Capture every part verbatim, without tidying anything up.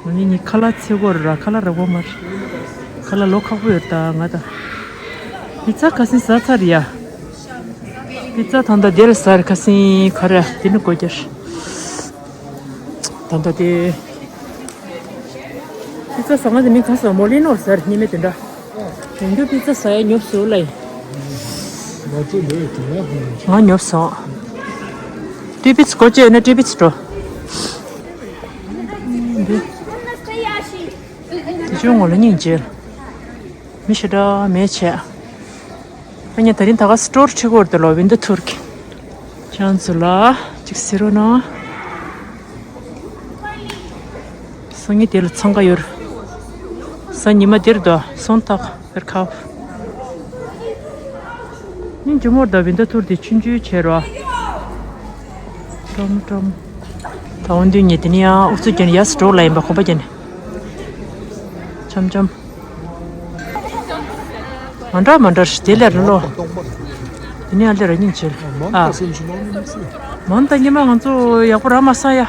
ང་གཉིས་ནི་ཁ་ལག་འཚོལ་གྱི་ཡོད་རེད་ར། ཁ་ལག་རག་གི་མ་རེད། ཁ་ལག་ལོ་ཁག་པོ་ཡོད་ད་ང་ད། པི་ཛ་ཁ་སང་ཟ་ཚར་ཡ། པི་ཛ་ད་ལྟ་དེར་ཟ་རེད། ཁ་སང་ག་རེ་དེ་ནི་སྒོ་རྒྱག་ད་ལྟ་དེ། པི་ཛ་ཟ་ང་དེ་མི་ག་ཟ་མོ་ལི་ནོར་ཟེར་ཉི་མ་དེ་འདྲ། ཡང་རྒྱུ་པི་ཛ་ཟ་ཡ་ཉོབ་སོང་ལ་ཡིན། ང་ཚོ་འདི་དེ་ནས་ཧུང་། ང་ཉོབ་སོང་། ཏི་པི་ཙི་སྒོ་ཕྱེ་ཡོད་ན་ཏི་པི་ཙི་འགྲོ། དེ་ཆུང་ངོ་ལ་སྙིང་རྗེ། མི་ཞེ་དྲག་མེད་བྱས། ཨ་ནི་དེ་རིང་ད་ག་སི་ཊོར་ཁྲིད་གོ་ར་དེ་ལོ་ཝིན་ཌོ་ཐུར་གི། ཁྱེད་ཚོ་ལ་ཅིག་ཟེར་རོགས་གནང་། སང་ཉིན་དེ་ལ་འཚང་ཁ་ཡོད། གཟའ་ཉི་མ་དེར་དོ་སོང་ཐག་ཟེར་ཁ། ཉིན་རྒྱུ་མོར་དོ་ཝིན་ཌོ་ཐུར་དེ་ཆུང་ཆུང་བྱས་རོགས། ཀྲམ་ཀྲམ། ད་འོན་ཏུ་ཉེ་དེ་ནི་ཡང་ཨུ་ཚུགས་ཀྱང་ཡ་སི་ཊོར་ལ་ཡིན་པ་གོམ་པ་རྒྱག་ནས། འཆམ་འཆམ། མ་འདྲ་མ་འདྲ་ཞིག་དེ་ལས་ར་ལོ། དེ་ནས་ཨ་ལས་ར་སྙིང་རྗེ། ཨ། མོན་ད་ཉི་མ་ང་ཚོ་ཡག་པོ་ར་མ་ས་ཡ།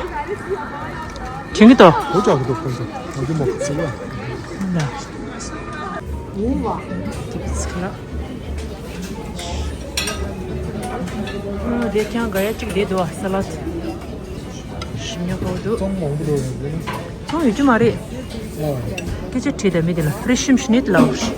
དྲན་གི་ཏོ། འོ་ཅག་གི་ཏོ་ཁོང་ཚོ་ང་ཚོ་མ་ཁུ་ཚི་ལ། ལ། དེ་ཚི་ལ། ཨ། དེ་ཀྱང་ག་ཡ་གཅིག་དེ་འདུག་ཨ། ས་ལད། ཞིམ་ཉོ་གོ་འདུག་ཚོང་མང་པོ་འགྲོ་ཡོང་གི་ནི། ཚོང་ཡོད་རྒྱུ་མ་རེད། ཨ། སྐད་ཆ་དྲིས་དང་མི་དེ་ལ་ཕི་རེ་ཤིམ་ཤི་ནི་ལའོ་ཤི།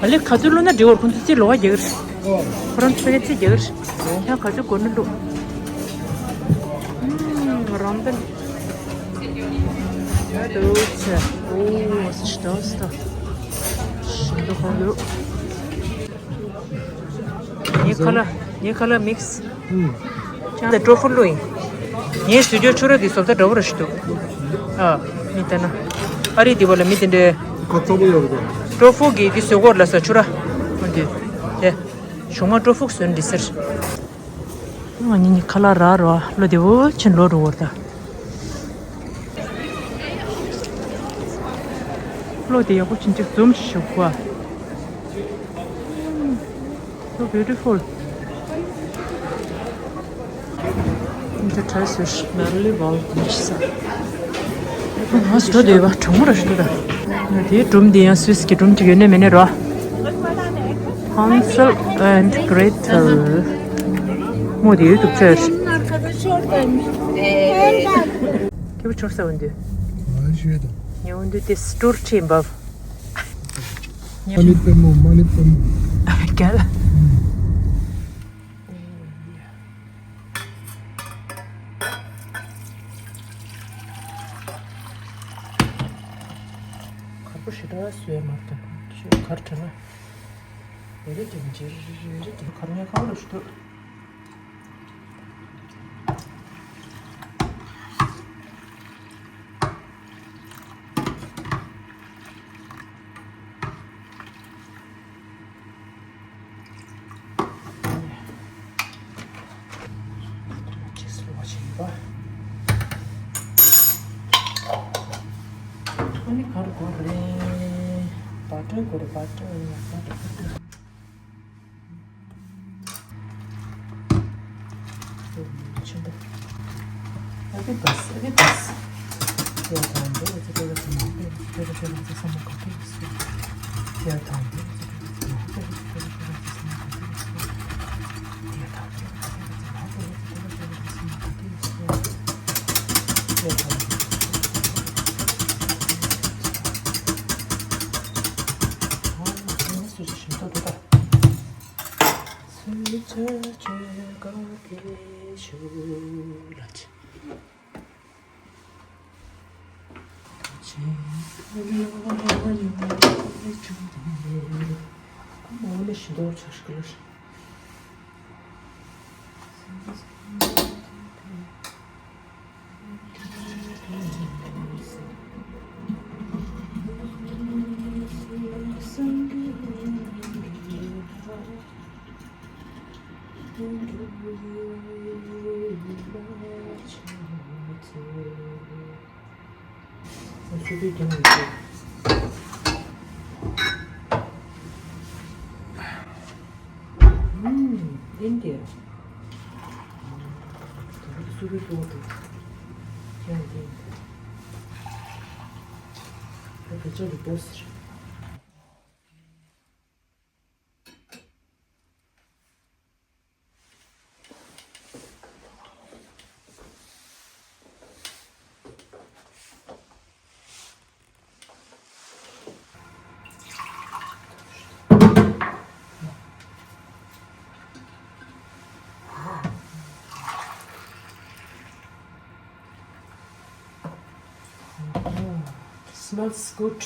ཨ་ལེ་ག་ཚོད་བླུགས་ན་འགྲིག་བར་ཁོང་ཚོ་རྩིས་ལོག་རྒྱག་གི་རེད། ཁོ་རང་ཚོ་ཕ་གི་རྩིས་རྒྱག་གི་རེད། ཡང་ག་ཚོད་དགོས་ན་བླུགས། ཨུམ། རང་དོན། ཨོ་ཙི། ཨོ་ཙི། ཞིམ་པོ་ཞིམ་པོ་ཞིམ་པོ་གང་འདུག་ངའི་ཁ་ལག་ངའི་ཁ་ལག་མིག་སི། ཨུམ། ཅང་དེ་ཀྲོ་ཧྥུ་བླུགས་ཡིན། ངའི་སི་ཊུ་ཌི་ཡོ་ཕྱུར་ར་དེ་བཟོ་ལྟ་འདྲ་པོ་ར་ཞིག་འདུག་ཨ། མི་ལྟ་ན། ཨ་རི་དེ་བ་ལ་མི་དེ་འདྲའི། ཁ་ཚ་པོ་ཡོད་རེད་པ། ཀྲོ་ཧྥུ་གི་དེ་བཟོ་གོ་ལ་ས་ཕྱུར་ར། འོན་ཏེ། དེ། གཞུག་མ་ཀྲོ་ཧྥུ་བཟོས་འདི་ཟེར། ང་གཉིས་ནི་ཁ་ལག་རག་རོ་ལོ་དེ་བོ་ཆེན་ལོ་རུ་བོར་ད། ལོ་དེ་ཡག་པོ་ཆེན་གཅིག་འཛོམས་ཤིག་ཞུགས་པ། So beautiful. འདི་ཁྲ་སུ་ཤི་མེ་ར་ལི་བོལ་མི་ཤི་ས། ང་སུ་འགྲོ་འདོད་པ་གྲང་མོ་ར་ཞིག་འདུག་ད། དེའི་སྒྲུང་འདི་ཡང་སུས་ཀྱི་སྒྲུང་ཅིག་ཡོད་ནས་མེད་ནས་རོ། Hansel and Gretel. མོ་དེའི་གདུགས་ཚོད། ཁྱེད་པོ་ཆོར་ས་འོན་དུས། ང་ཞུས་དང་། ངས་འོན་དུས་དེ་སི་ཊོར་ཁྲིད་འབབ། མ་ནི་པེ་མོ། མ་ནི་པེ་མོ། གལ། གར་པོ་ཞེ་དྲག་བཟོས་མ་ཐུབ། ཁྱོད་གར་དྲན་ན། རེ་རེ་གྱིས་འཇིར་རེ་རེ་གྱིས་གར་ངས་གང་རུ་ཞུ་དུས། ཨ་ནི་གར་དགོས་རེད། བ་ཏྲ་དགོས་རེད། བ་ཏྲ། བ་ཏྲ། བ་ཏྲ། ཆེན་པོ། ཨ་ཀི་དཱས། ཨ་ཀི་དཱས། ཡ་དང་འདི་ལ་ཅི་ཏོ་ར་ཅི་མ་ཏེ་ཏེ་ར་ཏེ་ར་ཏེ་ས་མ་ག་ཏེ་སི། ཡ་དང་འདི་ལ་ཅི་ཏོ་ར་ཅི་མ་ཏེ་ཏེ་ར་ཏེ་ར་ཏེ་ས་མ་ག་ཏེ་སི། ཡ་དང་འདི་ལ་ཅི་ཏོ་ར་ཅི་མ་ཏེ་ཏེ་ར་ཏེ་ར་ཏེ་ས་མ་ག་ཏེ་སི། ཡ་དང་འདི་ལ་ཅི་ཏོ་ར་ཅི་མ་ཏེ་ཏེ་ར་ཏེ་ས་མ་ག་ཏེ་སི། ཨ་ནི་སུ་ཞིག་ཞིམ་ཐོག་ཏུ་ད། སུ་ཅ་ཅེ་ག་གེ་ཤུ་ལ་ཅི། ཨིན་ཏེ། སུ་གི་པོ་ཏུ། ཡང་ཏེ། ད་ཅོ་གི་པོ་སི། Smells good.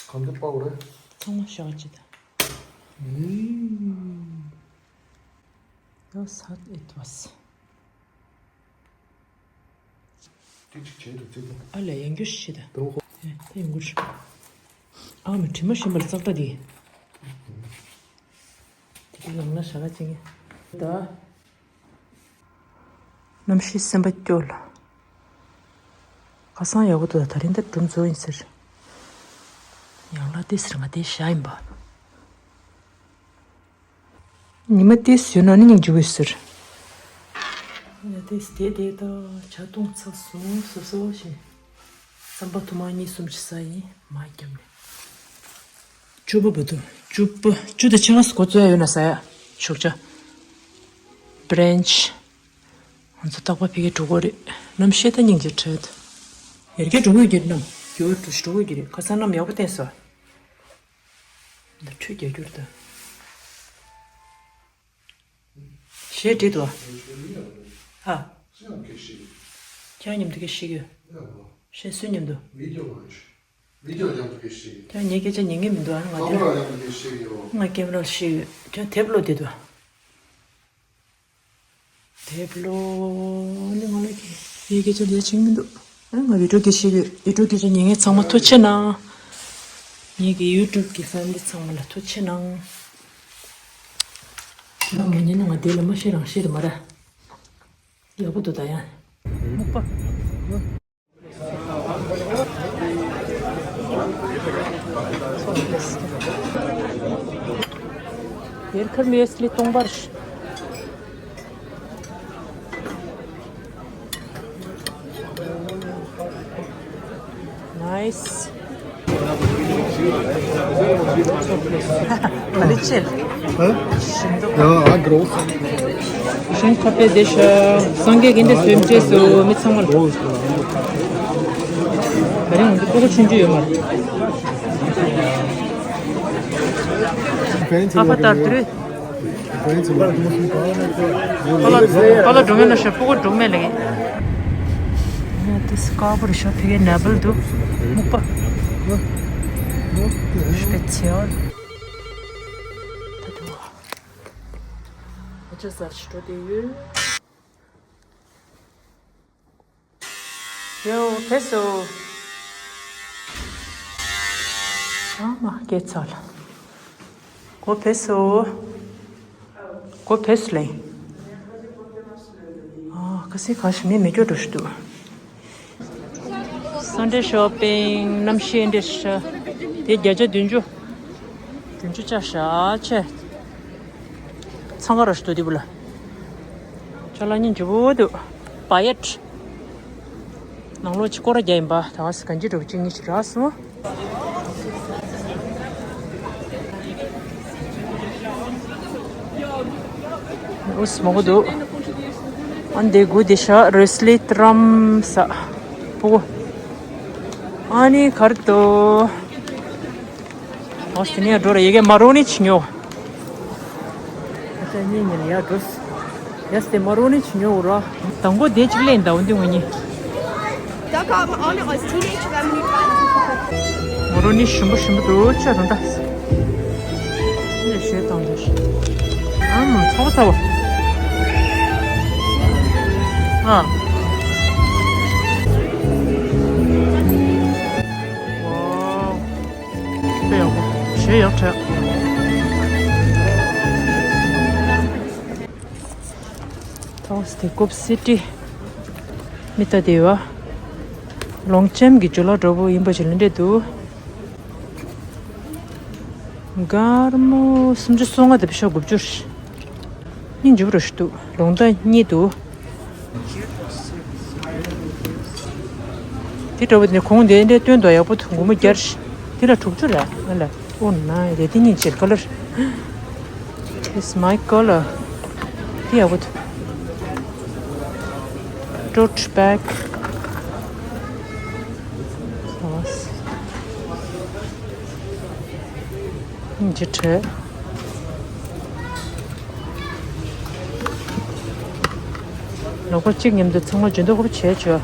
གང་འདི་པའོ་རེད། ཚང་མ་ཤོག་ཅི་ད། That's how it was. ཏིག་ཅིག་བྱས་འདུག་ཚིག་པ། ཨ་ལས་ཡང་རྒྱུ་ཞིག་ད། དོ་ཧོ། ཨེ་ད་ཡང་རྒྱུ་ཞིག་ཨ་མི་དྲི་མ་ཞིམ་པར་ཙག་སྒྲ་དེ། དེ་གི་ཡང་ན་ཞག་ཅིག་ད། གནམ་གཤིས་སེམས་པ་སྐྱོ་ལ། ཁ་སང་ཡག་པོ་འདུག་ད་རིང་ད་གྲུམ་བཟོ་ཡིན་ཟེར། ཡང་ལ་དེ་ཟེར་ང་དེ་ཤ་ཡིན་པ། ཉི་མ་ཏིས་ཡོད་ན་ནི་སྙིང་རྗེ་བོ་ཟེར། ཡ་ཏིས་དེ་དེ་ད་ཇ་བཏུང་ཚར་སོང་སོ་སོ་ཞེས། རྩམ་པ་ཐུར་མ་གཉིས་གསུམ་ཞིག་ཟ་ཡིན་མ་བརྒྱབ་ནས། བཅུ་པ་བ་དུ་བཅུ་པ་བཅུ་དང་ཕྱེད་ཀ་སྒོ་རྩོད་ཡ་ཡོད་ན་ཟ་ཡ། ཤུགས་ཆ། བྷི་རེན་ཆི། ང་ཚོ་རྟག་པར་ཕ་གིར་འགྲོ་གི་རེད། གནམ་གཤིས་ད་སྙིང་རྗེ་འཕྲད། ཡར་རྒྱས་འགྲོ་གི་ཡོད་ཀྱི་རེད་གནམ། རྒྱུ་བ་འགྲོ་ཞིག་འགྲོ་གི་ཡོད་ཀྱི་རེད། ཁ་སང་གནམ་ཡག་པོ་བསྟན་སོང་། འདི་ཁྲུས་རྒྱག་རྒྱུ་རེད་ད། གཞས་བྲིས་འདུག་ཨ། ཧ། ཁྱེད་མཉམ་དུ་སྐད་ཤེས་ཀྱི་ཡོད། གཞས་སུ་མཉམ་དུ། ཁྱེད་ངའི་སྐད་ཆ་ཉན་གི་མི་འདུག་ཨ། ང་དེ་ང་ཀེམ་ར་ལ་ཤེས་ཡོད། ཁྱེད་དེབ་ཀློག་བསྡད་འདུག་ཨ། དེབ་ཀློག་ནི་ང་ལ་ཀི་ཡི་སྐད་ཆ་ལས་ཆེན་མི་འདུག་ཨ། ང་ཡུ་ཊུབ་སྐད་ཤེས་ཡོད། ཡུ་ཊུབ་སྐད་ཆ་ཉན་མཁན་ཚང་མ་ཐུགས་ཆེ་གནང་། ངེད་ཀྱི་ཡུ་ཊུབ་ཀྱི་ཕེ་མི་ལི་ཚང་མ་ལ་ཐུགས་ཆེ་གནང་། ང་མ་ཉན་ན་ང་དེ་ལ་མ་ཤེས་རང་ཤེས་རེད་མ་རེད། ཡག་པོ་འདུག་ད་ཡང་། སྨུག་པ། ཡར་ཁར་མེ་སི་ལི་སྟོང་པར། Nice. མ་ལི་ཆེ། ཨ། ཞིམ་འདུག་ཡ་ཨ་གྲོ། ཞིང་ཁ་པེ་དེ་ཤ། སངས་རྒྱས་ཀྱི་འདི་སོན་བཅས་སུ་མི་ཚང་མ་ལ། ད་རིང་འདི་ཕྲུ་གུ་ཆུང་ཆུང་ཡོད་མ་རེད། ཨ་ཕ་ལྟར་དུས། ཁོ་ལ་ཁོ་ལ་སྒྲུང་ཡོད་ན་ཤོད་ཕྲུ་གུ་སྒྲུང་མེད་ལེ། ཡ་དེ་དཀར་པོ་རེད་ཤག་ཕ་གིའི་ནེ་བལ་འདུག་སྨུག་པ། སྤེ་ཚལ། ད་དུ་བ། ཨ་ཅག་ཟ་ཞིག་འགྲོ་དེ་ཡོད། ཡོ་ཕེ་སོ། ཨ་མ་སྐད་ཚར་ལ། གོ་ཕེ་སོ། གོ་ཕེ་སོ་ལེ། ཨ་ཁ་སི་ཁ་ཤི་མི་མི་སྐྱོ་འགྲོ་ཞིག་འདུག་སན་ཌེ་ཤོ་པིང་། གནམ་གཤིས་འདི་ཤ། དེ་བརྒྱ་ཆ་བདུན་ཅུ། བདུན་ཅུ་ཆ་ཤ་ཆེ། འཚང་ཁ་ར་ཞིག་འདུག་དེ་བུ་ལ། ཅ་ལག་སྙིང་རྗེ་པོ་འདུག་བ་ཡེ་ཊི། ནང་ལོགས་ཅིག་སྐོར་ར་རྒྱག་ཡིན་པ། ད་ག་ས་གང་ཅི་འགྲོ་བ་གཅིག་གཉིས་ཤིག་རག་སོང་། ཨུས་མང་པོ་འདུག་ཨ་འདི་དགུ་འདི་ཤ་རེ་སི་ལི་ཏི་རམ་ས། ཕྲུ་གུ། ཨ་ནི་གར་དོ། ཨོ་སི་ནི་ཡ་འགྲོ་ར་ཡི་གེ་མ་རོ་ནི་ཆི་ཉོ། ཨ་ཅག་གཉིས་ཉིན་ཡ་འགྲོ། ཡ་སྟེ་མ་རོ་ནི་ཆི་ཉོ་ར། དང་པོ་དེ་གཅིག་ལེན་ད་འོན་ཏེ་ངོ་གཉིས། Doug, I'm on it. I was teenager that many times. མ་རོ་ནི་ཞིམ་པོ་ཞིམ་པོ་འདུག་ཆ་རུ་འདྲ། ནས་ཞོལ་བཏང་འདུག་ཨམ་ཚོགས་ཚ་བ། ཨ། ཝའོ། དཔེ་ཡག་པོ། ཞེ་ཡག་བྲལ། ཐོག་སི་ཏེ་ཀོབ་སི་ཏི། མི་ལྟ་དེ་བ། ལོང་ཅེམ་གྱི་ཇོ་ལ་འགྲོ་བོ་ཡིན་པ་ཞིག་ལ་འདྲེ་འདུག་སྒར་མོ་སུམ་ཅུ་སོ་ལྔ་དང་ཕི་ཤ་དགུ་བཅུ། སྙིང་རྗེ་པོ་ར་ཞིག་འདུག་ལོང་ཏ་གཉིས་འདུག་དེ་འདྲ་བོ་དེ་ནས་གོང་དེ་འདྲའི་སྟོན་དོ་ཡག་པོ་འདུག་སྒོར་མོ་བརྒྱ་རེད། དེ་ལ་དྲུག་ཅུ་རེད། ང་ལ་ཨོ་ན་རེད། དེ་གཉིས་བྱེད་ཀ་ལར། It's my color. དེ་ཡག་པོ་འདུག Tote bag. ཇི་ཁྲེ། ལོག་པ་གཅིག་མཉམ་དུ་ཚང་མ་ཇུས་འདོགས་ཁུར་བྱས་བྱོས།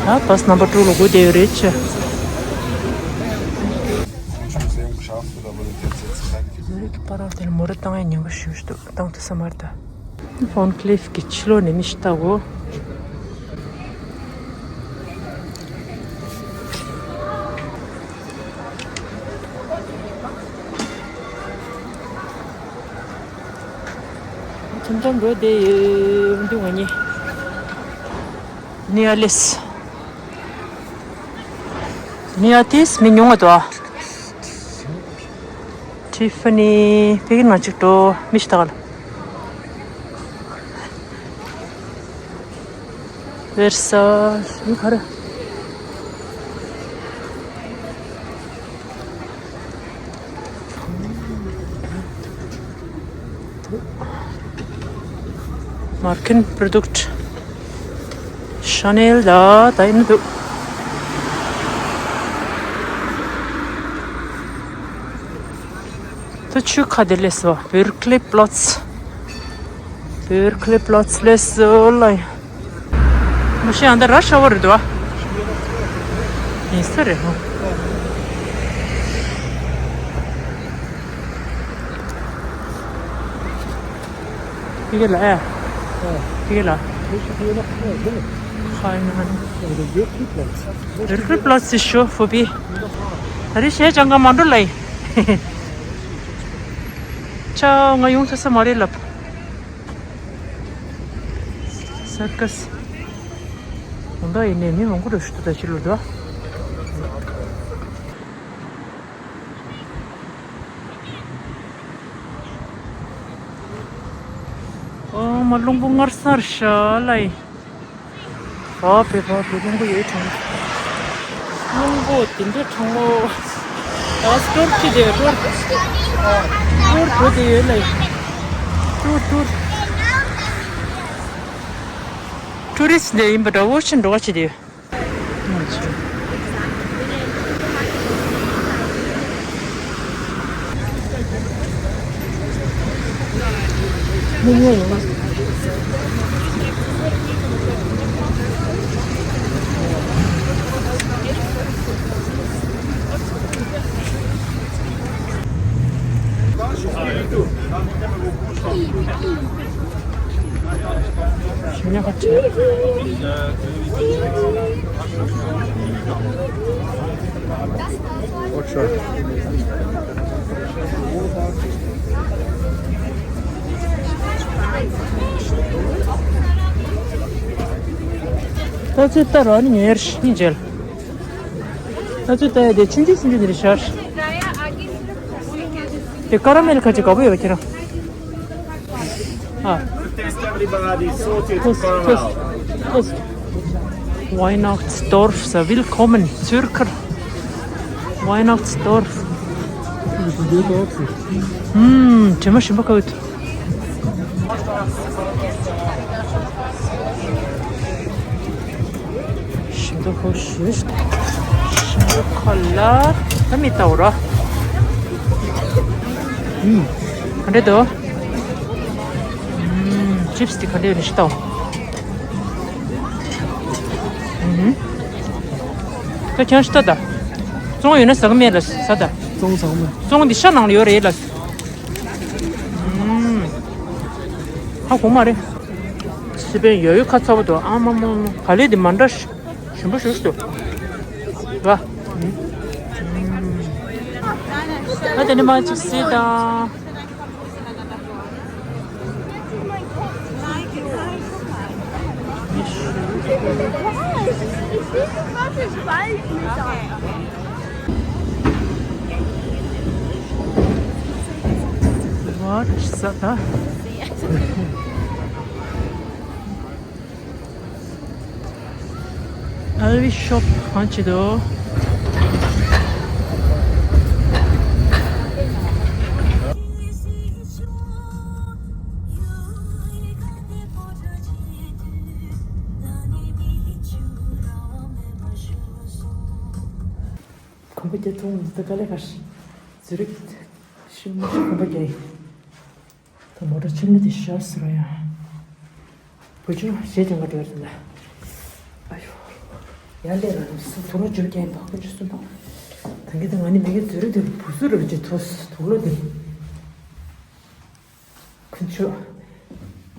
ད་བྷ་སི་ནམ་བར་ཊུ་ལ་སྒུག་བསྡད་ཡོད་རེད་ཆེ། ཟུ་རིག་གི་པར་དེར་མོ་རེ་བཏང་ཡ་ཉེན་ཁ་ཞེ་པོ་ཞིག་འདུག་བཏང་ཐུབ་ས་མ་རེད་ད། ཕོན་ཀླིབ་ཀྱི་ཕྱི་ལོགས་ནས་མི་ཞིག་ལྟ་གོ། འཆམ་འཆམ་འགྲོ་བསྡད་ཡོད་འདུག་ང་གཉིས། ནི་ཨ་ལིས། ནི་ཨ་ཏིས་མི་ཉུང་བ་དོ། ཊི་ཕ་ནི་ཕ་གིར་ནང་གཅིག་འགྲོ་མི་ཞིག་ད་ག་ལ། ཝེར་ས་མི་ག་རེ། མར་ཁན་པྲོ་ཌུག་ཊི། ཤ་ནེལ་ད་ད་ཡིན་འདུག་ད་ཆུ་ཁ་དེ་ལས་སོ། བེར་ཀླེ་པློ་ཚི། བེར་ཀླེ་པློ་ཚི་ལས་སོ་ལ། མ་ཤེས་ཨ་འདི་ར་ཤ་བར་རེད་དོ། ཡིན་ས་རེད་ཧོ། ཕ་གི་ལ་ཨེ། ཕ་གི་ལ། ཁ་ཡིན་ཧ་ནི། རིལ་རིལ་པླ་སི་ཤོ་ཧྥུ་པི། ད་རེས་གཞས་སྦྱང་ག་མ་འགྲོ་ལ་ཡིན། ཆ་ང་ཡོང་ཐུབ་ས་མ་རེད་ལབ། སར་ཀ་སི། དགོང་དག་ཡིན་ནའི་མི་མང་པོ་འགྲོ་ཞིག་འདུག་ད་ཕྱི་ལོགས་འདུག་ཨོ་མ་རླུང་བུ་སྔར་སར་ཤ་ལ་ཡིན། ཨ་བེ་བ་བེ་རླུང་བུ་ཡོད་དྲང་། རླུང་བུ་དེ་འདྲ་གྲང་མོ། ཨ་སྟོར་གྱི་དེ་སྟོར། སྟོར་འགྲོ་དེ་ཡོད་ལ་ཡིན། ཏུར་ཏུར། ཊུ་རི་སི་འདི་ཡིན་པ་འདྲ་བོ་ཕྱིན་འགྲོ་བ་བྱེད་དེ་ཡོད། ད་ཚོད་ལྟ་རོགས་ནི་ཉེར་ཉིན་མཇལ། ད་ཚོད་ལྟ་ཡ་དེ་ཆུང་ཆུང་ཆུང་ཆུང་དེ་རེད་ཤག་དེ་ཀ་ར་མེལ་ཁ་ཅིག་དགའ་པོ་ཡོད་པ་ཁྱེད་རང་། ཨ། Test everybody, sauce it, ཁོས་caramel. ཁོས་ཁོས། Weihnachtsdorf, willkommen, Zürcher. Weihnachtsdorf. ཨུམ། དྲི་མ་ཞིམ་པོ་ཁ་ཡོད། ཞིམ་པོ་ཁོ་ཞུ། ཞིམ་པོ་ཁོ་ལ་ད་མི་ལྟ་བ་ར། ཨུམ། ག་འདྲ་འདུག་ཨུམ། ཅིབ་སི་དེ་ག་འདྲ་ཡོད་ནི་ཞིག་ལྟ་བ། ཨུམ། ད་ཁྱང་ཞིག་ལྟ་ད། བཙོང་ཡོད་ན་ཟ་གི་མེད་ལ་ཟ་ད། བཙོང་ཟ་གི་མེད། བཙོང་འདི་ཤ་ནང་ལ་ཡོད་རེད་ལ། ཨུམ། ཧ་གོ་མ་རེད། སི་པན་ཡོད་ཡོད་ཁ་ཚ་བོ་འདུག་ཨ་མ་མ་མ། ག་ལེ་འདི་མ་འདྲ་ཞིམ་པོ་ཞིག་འདུག་ཨ། ཨུམ། ཨ་དེ་ནི་མ་ཅིག་སི་དང་། What is that? ཨལ་ཝི་ཤོབ་གང་བྱེད་དོ། གོམ་པ་རྒྱག་ཐུབ་མི་འདུག་དཀའ་ལས་ཁག་ཟུ་རིག་ཤི་མ་ཤི་གོམ་པ་རྒྱག་ཡིན། ད་མོ་ཊ་ཆེན་པོ་དེ་ཤར་སི་ར་ཡ། བུ་ཆུང་ཞེས་ཀྱང་ག་འགྲོ་རེད་ལ། ཨ་ཡོ། ཡར་ལས་རང་སུ་དུ་རོ་འཇུ་རྒྱག་ཡིན་པ་ཁོ་ཆུ་སུ་འདུག་ད་གི་ད་ང་ནི་མི་གི་ཟུ་རིག་དེ་བུ་སུ་རུ་ཅི་ཐོ་དུག་ལོ་དེ། ཁུ་ཆུ།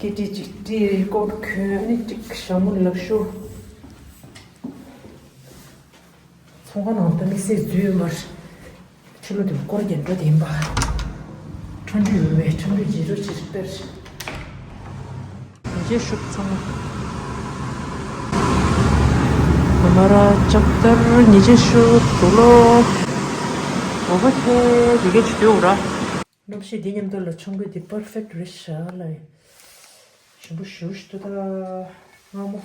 ཀི་ཏི་ཅིག་ཏི་ཀོ་ཁོན་ནི་ཅིག་ཞྭ་མོ་ལག་ཤུ། ཚོང་ཁང་ནང་དུ་དམིགས་བསལ་འཛུལ་མར། ཕྱི་ལོ་དུ་སྐོར་རྒྱན་འགྲོ་དེ་ཡིན་པ། ཁྲོན་ཏུ་ཡོད་པའི་ཁྲོན་ཏུ་རྗེས་འགྲོ་ཕྱིར་སྤེར། ཉེ་ཆར་ཤུབ་ཚང་མ། མ་ར་ལྕགས་དར་ཉེ་ཆར་ཤུབ་དུག་ལོ། འོ་བ་ཁེ་དེ་གས་ཆུ་དུག་ར། སྣུམ་ཞིག་འདི་མཉམ་དུ་ལ་ཆུང་གི་འདི་པར་ཕེག་རེད་ཤག་ལ། ཞིམ་པོ་ཞུ་ཞུ་ད་མངར་མོ།